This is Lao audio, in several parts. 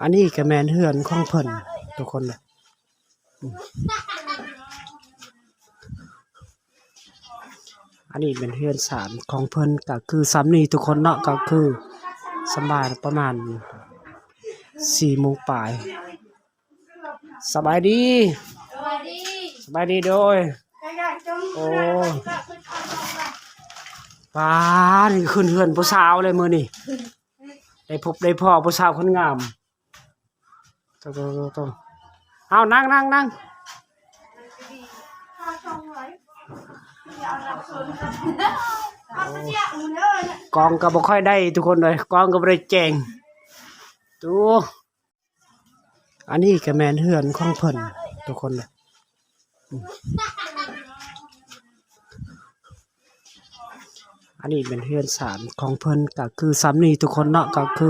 ອັນນີ້ກໍແມ່ນເຮືອນຂອງເພິ່ນທຸກຄົນເດີ. ອັນນີ້ແມ່ນເຮືອນຊານຂອງເພິ່ນ ກໍຄືຊ່ຳນີ້ທຸກຄົນເນາະ ກໍຄືສຳບາຍປະມານສີ່ໂມງປາຍ. ສະບາຍດີ ສະບາຍດີ ສະບາຍດີ ໂດຍ. ໂອ້ ປາດ ນີ້ຂຶ້ນເຮືອນຜູ້ສາວເລີຍມື້ນີ້ ໄດ້ພົບໄດ້ພໍ້ຜູ້ສາວຄົນງາມ. ໂຕ ໂຕ ໂຕ ໂຕ ເອົາ ນັ່ງ ນັ່ງ ນັ່ງ. ກ້ອງກໍບໍ່ຄ່ອຍໄດ້ທຸກຄົນເອີຍ ກ້ອງກໍບໍ່ໄດ້ແຈ້ງ. ໂຕ ອັນນີ້ກໍແມ່ນເຮືອນຂອງເພິ່ນທຸກຄົນເດີ. ອັນນີ້ແມ່ນເຮືອນຊານຂອງເພິ່ນ ກໍຄືຊ່ຳນີ້ທຸກຄົນເນາະ ກໍຄື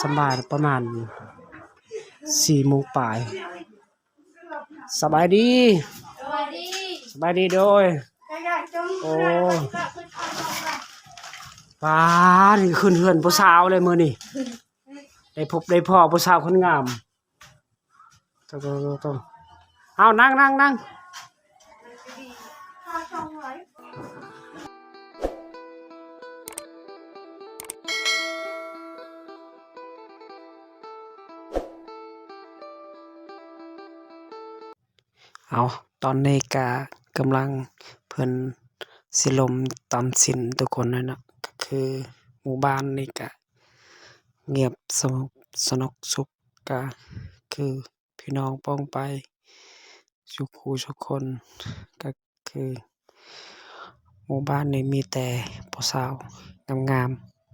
ສຳບາຍປະມານສີ່ໂມງປາຍ. ສະບາຍດີ ສະບາຍດີ ສະບາຍດີ ໂດຍ. ໂອ້ ປາດ ນີ້ຂຶ້ນເຮືອນຜູ້ສາວເລີຍມື້ນີ້ ໄດ້ພົບໄດ້ພໍ້ຜູ້ສາວຄົນງາມ. ໂຕ ໂຕ ໂຕ ໂຕ ເອົາ ນັ່ງ ນັ່ງ ນັ່ງ. ເອົາ ຕອນນີ້ກະກຳລັງ ເພິ່ນຊິລົມຕຳຊິ້ນທຸກຄົນເນາະ ກໍຄືໝູ່ບ້ານນີ້ກະງຽບສະຫງົບສະໜົກສຸກ ກະຄື ພີ່ນ້ອງປ້ອງປາຍ ສູ່ຄູ່ສູ່ຄົນ ກໍຄືໝູ່ບ້ານນີ້ມີແຕ່ຜູ້ສາວງາມ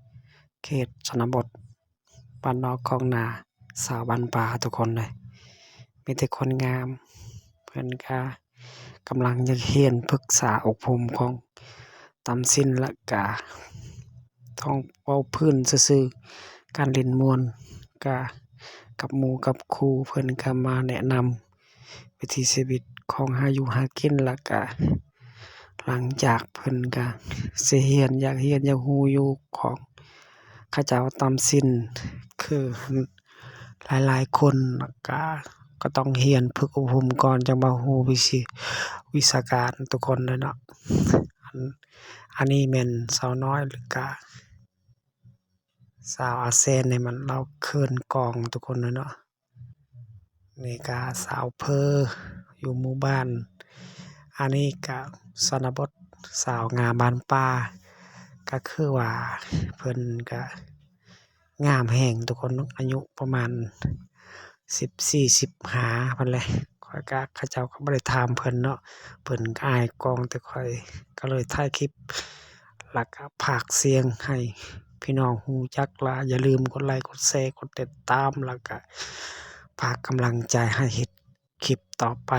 ໆ ເຂດຊົນນະບົດ ບ້ານນອກຄອງນາ ສາວບ້ານປ່າທຸກຄົນເລີຍ ມີແຕ່ຄົນງາມ. ເພິ່ນກະກຳລັງຢາກຮຽນປຶກສາອົບຮົມຂອງຕຳຊິ້ນ ແລະກະ ທ່ອງເວົ້າພື້ນຊື່ໆ ການຫຼິ້ນມ່ວນກະກັບໝູ່ກັບຄູ່ ເພິ່ນກະມາແນະນຳວິຖີຊີວິດຂອງຫາຢູ່ຫາກິນ ແລະກະຫຼັງຈາກເພິ່ນກະຊິຮຽນ ຢາກຮຽນຢາກຮູ້ຢູ່ຂອງເຂົາເຈົ້າຕຳຊິ້ນ ຄືຫຼາຍໆຄົນກະ ກໍຕ້ອງຮຽນຝຶກອົບຮົມກ່ອນ ຈັ່ງມາຮູ້ວິຊີ ວິຊາການທຸກຄົນເລີຍເນາະ. ອັນ ອັນນີ້ແມ່ນສາວນ້ອຍ ຫຼືກະສາວອາແຊນນີ້ ມັນລາວເຂີນກ້ອງທຸກຄົນເລີຍເນາະ. ນີ້ກະສາວເພີຢູ່ໝູ່ບ້ານ ອັນນີ້ກະຊົນນະບົດ ສາວງາມບ້ານປ່າ ກະຄືວ່າເພິ່ນກະ ງາມແຮງທຸກຄົນເນາະ ອາຍຸປະມານສິບສີ່ ສິບຫ້າ ພຸ້ນແຫຼະ. ຂ້ອຍກະ ເຂົາເຈົ້າກໍບໍ່ໄດ້ຖາມເພິ່ນເນາະ ເພິ່ນກໍອາຍກ້ອງ ແຕ່ຂ້ອຍກໍເລີຍຖ່າຍຄລິບ ແລ້ວກໍພາກສຽງໃຫ້ພີ່ນ້ອງຮູ້ຈັກ ແລະຢ່າລືມກົດໄລ ກົດແຊ ກົດຕິດຕາມ ແລ້ວກໍພາກກຳລັງໃຈໃຫ້ເຮັດ ຄລິບຕໍ່ໄປ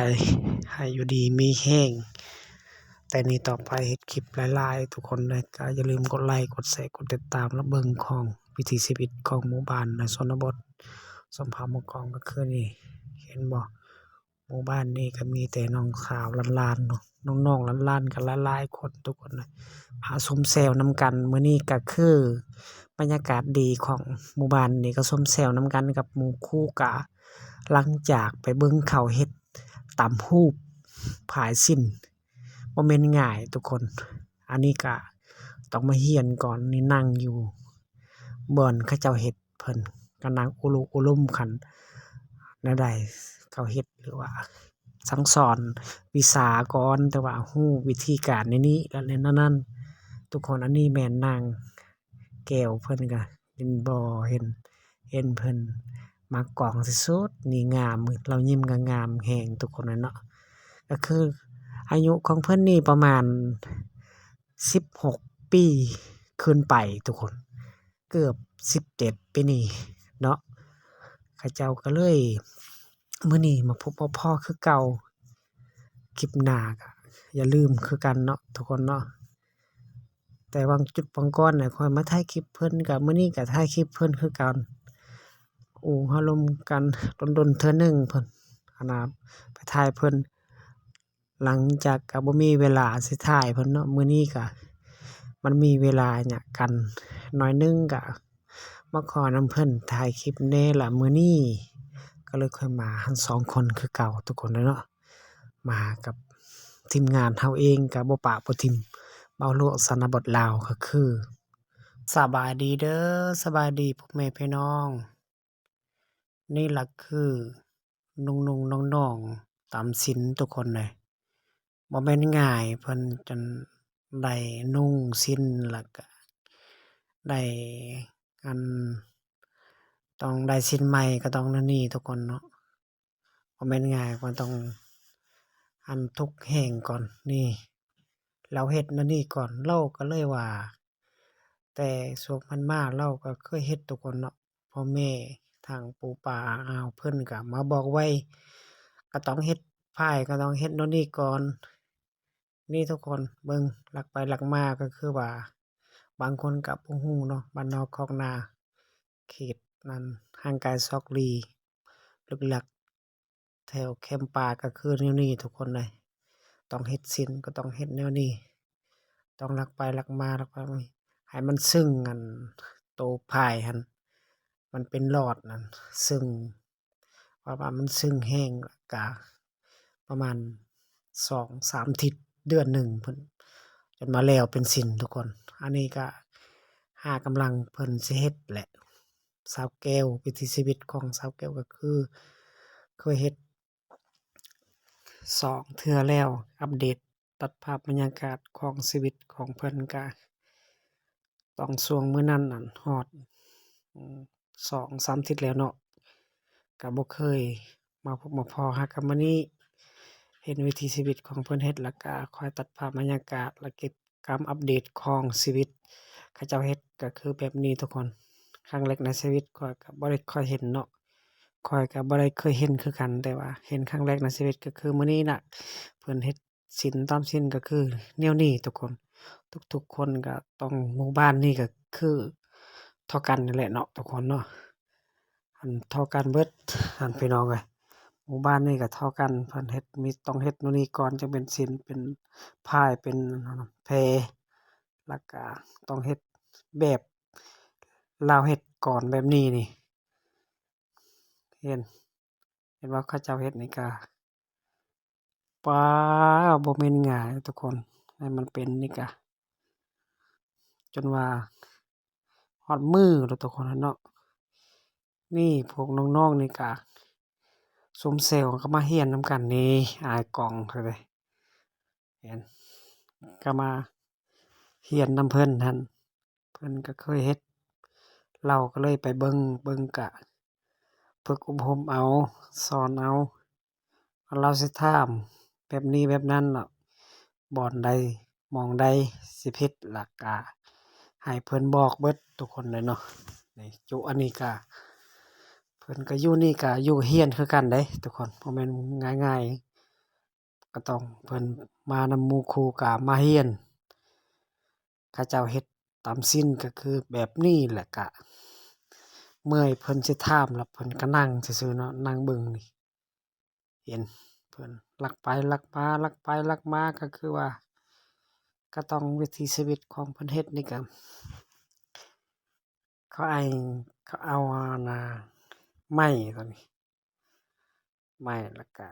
ໃຫ້ຢູ່ດີມີແຮງ ແຕ່ນີ້ຕໍ່ໄປເຮັດຄລິບຫຼາຍໆ ທຸກຄົນເດີ ກໍຢ່າລືມກົດໄລ ກົດແຊ ກົດຕິດຕາມ ແລະເບິ່ງຂອງວິຖີຊີວິດຂອງໝູ່ບ້ານໃນຊົນນະບົດ ຊົມພາບໝູ່ກອງ ກໍຄືນີ້ ເຫັນບໍ່ ໝູ່ບ້ານນີ້ກໍມີແຕ່ນ້ອງສາວຫຼານໆເນາະ ນ້ອງໆຫຼານໆ ກໍຫຼາຍໆຄົນ ທຸກຄົນນະ ມາຊົມແຊວນຳກັນ. ມື້ນີ້ກໍຄືບັນຍາກາດດີຂອງໝູ່ບ້ານນີ້ ກໍຊົມແຊວນຳກັນກັບໝູ່ຄູ່ ກະ ຫຼັງຈາກໄປເບິ່ງເຂົາເຮັດຕຳຫູບຜາຍສິ້ນ ບໍ່ແມ່ນງ່າຍທຸກຄົນ ອັນນີ້ກະຕ້ອງມາຮຽນກ່ອນ. ນີ້ນັ່ງຢູ່ບ່ອນເຂົາເຈົ້າເຮັດ ເພິ່ນກໍນັ່ງອຸລຸອຸລຸມກັນ ແນວໃດເຂົາເຮັດ ຫຼືວ່າສັ່ງສອນວິຊາກ່ອນ ແຕ່ວ່າຮູ້ວິທີການໃນນີ້ ແລະ ແນວນັ້ນ ທຸກຄົນ. ອັນນີ້ແມ່ນນາງ ແກ້ວເພິ່ນກະເຫັນບໍ່ ເຫັນ ເຫັນເພິ່ນມັກກ້ອງທີ່ສຸດນີ້ ງາມ ລາວຍິ້ມກະງາມແຮງ ທຸກຄົນເນາະ. ກະຄືອາຍຸຂອງເພິ່ນນີ້ປະມານສິບຫົກປີຂຶ້ນໄປ ທຸກຄົນ ເກືອບສິບເຈັດປີນີ້ເນາະ. ເຂົາເຈົ້າກະເລີຍ ມື້ນີ້ມາພົບມາພໍ້ຄືເກົ່າ ຄລິບໜ້າກະຢ່າລືມຄືກັນເນາະ ທຸກຄົນເນາະ. ແຕ່ບາງຈຸດບາງກ່ອນນະ ຂ້ອຍມາຖ່າຍຄລິບເພິ່ນ ກະມື້ນີ້ກະຖ່າຍຄລິບເພິ່ນຄືກັນ ໂອ້ ເຮົາລົມກັນດົນໆເທື່ອໜຶ່ງ ເພິ່ນ ອັນນະ ໄປຖ່າຍເພິ່ນ ຫຼັງຈາກກະບໍ່ມີເວລາຊິຖ່າຍເພິ່ນເນາະ. ມື້ນີ້ກະມັນມີເວລາຫຍັງກັນໜ້ອຍໜຶ່ງ ກະ ມາຂໍນຳເພິ່ນຖ່າຍຄລິບແດ່ລະ ມື້ນີ້ກໍເລີຍຄ່ອຍມາກັນສອງຄົນຄືເກົ່າທຸກຄົນເນາະ. ມາກັບທີມງານເຮົາເອງ ກໍບໍ່ປະບໍ່ຖິ້ມ ເວົ້າລວກຊະນະບົດລາວກໍຄື ສະບາຍດີເດີ ສະບາຍດີພໍ່ແມ່ພີ່ນ້ອງ. ນີ້ລະຄືໜຸ່ງໆ ໜອງໆ ຕຳສິນທຸກຄົນເອີຍ. ບໍ່ແມ່ນງ່າຍ ເພິ່ນຈັ່ງໄດ້ນຸ່ງສິນ ແລ້ວກະໄດ້ ອັນ ຕ້ອງໄດ້ສິນໃໝ່ ກໍຕ້ອງແນວນີ້ທຸກຄົນເນາະ. ບໍ່ແມ່ນງ່າຍ ມັນຕ້ອງ ອັນ ທຸກແຮງກ່ອນ. ນີ້ ລາວເຮັດແນວນີ້ກ່ອນ ລາວກໍເລີຍວ່າ ແຕ່ຊ່ວງຜ່ານມາລາວກໍເຄີຍເຮັດທຸກຄົນເນາະ. ພໍ່ແມ່ທາງປູ່ປ້າອາເພິ່ນກໍມາບອກໄວ້ ກໍຕ້ອງເຮັດ ພາຍກໍຕ້ອງເຮັດໂນ່ນນີ້ກ່ອນ. ນີ້ທຸກຄົນເບິ່ງ ຫຼັກໄປຫຼັກມາກໍຄືວ່າ ບາງຄົນກໍບໍ່ຮູ້ເນາະ ບ້ານນອກຄອກນາ ເຂດນັ້ນຫ່າງໄກສອກຫຼີ ລຶກລັກ ແຖວແຄມປ່າກໍຄືແນວນີ້ທຸກຄົນເອີຍ. ຕ້ອງເຮັດສິນກໍຕ້ອງເຮັດແນວນີ້ ຕ້ອງຫຼັກໄປຫຼັກມາ ຫຼັກໄປ ໃຫ້ມັນຊຶ້ງ ອັນ ໂຕພາຍຫັ້ນ ມັນເປັນຫຼອດນັ້ນ ຊຶ້ງ ເພາະວ່າມັນຊຶ້ງແຮງ ກະປະມານສອງສາມທິດ ເດືອນໜຶ່ງພຸ້ນ ຈົນວ່າແລ້ວເປັນສິນທຸກຄົນ. ອັນນີ້ກະຫາກຳລັງເພິ່ນຊິເຮັດແຫຼະ. ສາວແກ້ວ ວິຖີຊີວິດຂອງສາວແກ້ວກໍຄືເຄີຍເຮັດສອງເທື່ອແລ້ວ ອັບເດດ ຕັດພາບບັນຍາກາດຂອງຊີວິດຂອງເພິ່ນກະ ຕ້ອງຊ່ວງມື້ນັ້ນນັ້ນຮອດ ອືມ ສອງສາມທິດແລ້ວເນາະ ກະບໍ່ເຄີຍມາພົບມາພໍ້. ຫາກະມື້ນີ້ເຫັນວິຖີຊີວິດຂອງເພິ່ນເຮັດ ແລ້ວກະຄ່ອຍຕັດພາບບັນຍາກາດ ແລ້ວເກັບກຳອັບເດດຂອງຊີວິດເຂົາເຈົ້າເຮັດ ກະຄືແບບນີ້ທຸກຄົນ. ຄັ້ງແລກໃນຊີວິດຂ້ອຍກະບໍ່ໄດ້ຄ່ອຍເຫັນເນາະ ຂ້ອຍກະບໍ່ໄດ້ເຄີຍເຫັນຄືກັນ ແຕ່ວ່າເຫັນຄັ້ງແລກໃນຊີວິດ ກະຄືມື້ນີ້ລະ ເພິ່ນເຮັດ ສິນຕາມສິນກໍຄືແນວນີ້ທຸກຄົນ ທຸກໆຄົນກໍຕ້ອງ ໝູ່ບ້ານນີ້ກໍຄືທໍ່ກັນນີ້ແຫຼະເນາະທຸກຄົນເນາະ ອັນທໍ່ກັນເບິດຫັ້ນພີ່ນ້ອງເອີຍ. ໝູ່ບ້ານນີ້ກໍທໍ່ກັນ ເພິ່ນເຮັດ ມີຕ້ອງເຮັດໂນ່ນນີ້ກ່ອນ ຈຶ່ງເປັນສິນ ເປັນພາຍ ເປັນແພ ແລ້ວກໍຕ້ອງເຮັດແບບລາວເຮັດກ່ອນແບບນີ້ນີ້ ເຫັນ ເຫັນວ່າເຂົາເຈົ້າເຮັດນີ້ກະ ປ້າ ບໍ່ແມ່ນງ່າຍທຸກຄົນ ໃຫ້ມັນເປັນນີ້ກະ ຈົນວ່າຮອດມື້ແລ້ວທຸກຄົນເນາະ. ນີ້ພວກນ້ອງໆນີ້ກະ ຊຸມແຊວກໍມາຮຽນນຳກັນນີ້ ອ້າຍກ້ອງເດ້ ເຫັນ ກໍມາຮຽນນຳເພິ່ນຫັ້ນ ເພິ່ນກໍເຄີຍເຮັດ ລາວກໍເລີຍໄປເບິ່ງ ເບິ່ງກະຝຶກອົບຮົມເອົາ ສອນເອົາ ລາວຊິຖາມແບບນີ້ແບບນັ້ນເນາະ ບ່ອນໃດໝ່ອງໃດຊິຜິດ ລະກະໃຫ້ເພິ່ນບອກເບິດທຸກຄົນເລີຍເນາະ. ນີ້ຈຸ ອັນນີ້ກະ ເພິ່ນກະຢູ່ນີ້ກະຢູ່ຮຽນຄືກັນເດ້ທຸກຄົນ ບໍ່ແມ່ນງ່າຍໆ ກໍຕ້ອງເພິ່ນມານຳໝູ່ຄູ່ກະມາຮຽນ ເຂົາເຈົ້າເຮັດຕາມສິນກໍຄືແບບນີ້ແຫຼະ ກະເມື່ອຍເພິ່ນຊິຖາມ ລະເພິ່ນກໍນັ່ງຊື່ໆເນາະ ນັ່ງເບິ່ງນີ້ ເຫັນເພິ່ນລັກໄປລັກມາ ລັກໄປລັກມາ ກໍຄືວ່າກໍຕ້ອງ ວິຖີຊີວິດຂອງເພິ່ນເຮັດນີ້ກະ ເຂົາໄອ ເຂົາເອົາ ອັນນ່າ ໄມ້ຕົວນີ້ ໄມ້ ແລ້ວກະ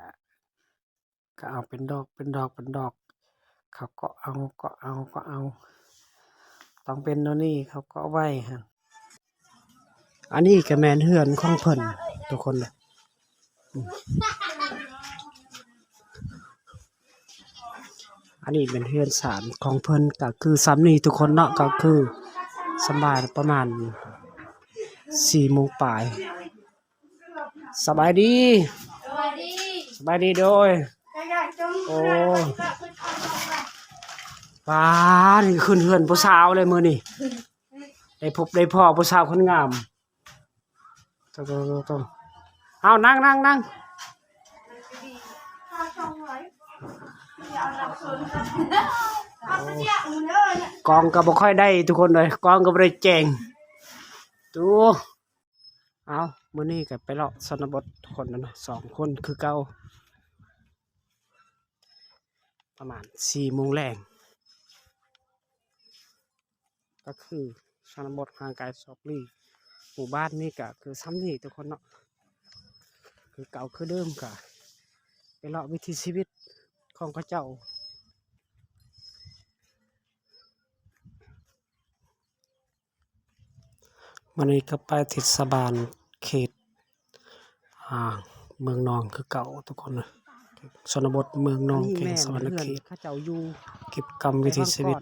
ກະເອົາເປັນດອກ ເປັນດອກ ເປັນດອກ ເຂົາເກາະເອົາ ເກາະເອົາ ເກາະເອົາ ຕ້ອງເປັນແນວນີ້ ເຂົາເກາະໄວ້ຫັ້ນ. ອັນນີ້ກະແມ່ນເຮືອນຂອງເພິ່ນທຸກຄົນເດີ ອືມ ອັນນີ້ແມ່ນເຮືອນຊານຂອງເພິ່ນ ກະຄືຊ່ຳນີ້ທຸກຄົນເນາະ ກະຄືສຳບາຍ ປະມານສີ່ໂມງປາຍ. ສະບາຍດີ ສະບາຍດີ ສະບາຍດີ ໂດຍ ໂອ້ ປາ ນີ້ຂຶ້ນເຮືອນຜູ້ສາວເລີຍມື້ນີ້ ໄດ້ພົບໄດ້ພໍ້ຜູ້ສາວຄົນງາມ. ໂຕ ໂຕ ໂຕ ໂຕ ເອົາ ນັ່ງ ນັ່ງ ນັ່ງ ກ້ອງກໍບໍ່ຄ່ອຍໄດ້ທຸກຄົນເອີຍ ກ້ອງກໍບໍ່ໄດ້ແຈ້ງ ໂຕ. ເອົາ ມື້ນີ້ກໍໄປເລາະຊົນນະບົດທຸກຄົນເນາະ ສອງຄົນຄືເກົ່າ ປະມານສີ່ໂມງແລງ ກໍຄືຊົນນະບົດຫ່າງໄກສອກຫຼີກ ໝູ່ບ້ານນີ້ກະຄືຊ່ຳນີ້ທຸກຄົນເນາະ ຄືເກົ່າຄືເດີມ ກະໄປເລາະວິຖີຊີວິດຂອງເຂົາເຈົ້າ. ມື້ນີ້ກໍໄປເທດສະບານເຂດ ອ່າ ເມືອງນອງຄືເກົ່າທຸກຄົນນະ ຊົນນະບົດເມືອງນອງ ແຂວງສະຫວັນນະເຂດ. ເກັບກຳວິຖີຊີວິດ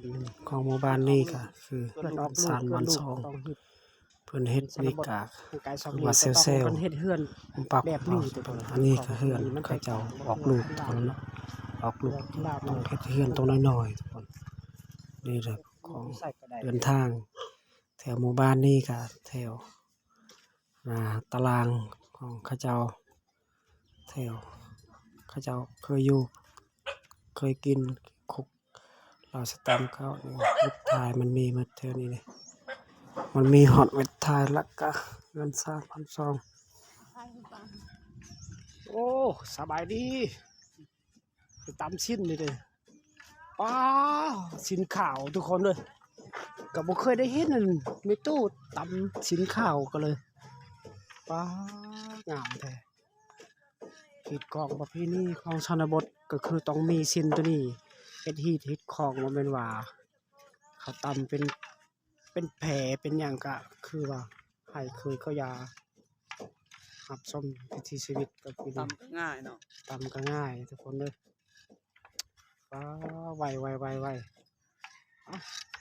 ຂອງໝູ່ບ້ານນີ້ກໍຄືເຮືອນອອກລູກ ເຮືອນສານບ້ານຊ່ອງ ເພິ່ນເຮັດນີ້ກະຄືວ່າແຊວໆ ເພິ່ນເຮັດເຮືອນປັບ ອັນນີ້ກະເຮືອນເຂົາເຈົ້າອອກລູກທຸກຄົນເນາະ ອອກລູກຕ້ອງເຮັດເຮືອນຕົວນ້ອຍໆທຸກຄົນ. ນີ້ແຫຼະຂອງເດີນທາງແຖວໝູ່ບ້ານນີ້ກະແຖວ ອ່າ ຕາລາງຂອງເຂົາເຈົ້າ ແຖວເຂົາເຈົ້າເຄີຍຢູ່ເຄີຍກິນ ຄຸກ ລາວສະຕຳເຂົ້ານີ້ ເວັດທາຍມັນມີໝົດແຖວນີ້ເດ້ ມັນມີຮອດເວັດທາຍ ແລ້ວກະເຮືອນສາມພັນສອງ. ໂອ້ ສະບາຍດີ ໄປຕຳຊີ້ນນີ້ເດ້ ປ້າ ຊີ້ນຂາວທຸກຄົນເອີຍ ກໍບໍ່ເຄີຍໄດ້ເຫັນອັນແມ່ຕູ້ຕຳຊີ້ນຂາວ ກໍເລີຍ ປ້າ ງາມແທ້. ຮີດຄອງປະເພນີຂອງຊົນນະບົດ ກໍຄືຕ້ອງມີຊີ້ນໂຕນີ້ ເຮັດຮີດເຮັດຄອງ ບໍ່ແມ່ນວ່າເຂົາຕຳເປັນ ເປັນແຜເປັນຫຍັງ ກະຄືວ່າໃຫ້ເຄີຍເຂົາຢາ ຮັບຊົມວິຖີຊີວິດ ກໍຄືຕຳກໍງ່າຍເນາະ ຕຳກໍງ່າຍທຸກຄົນເດີ. ວ້າວ ໄວໆໆໆ ເອົ້າ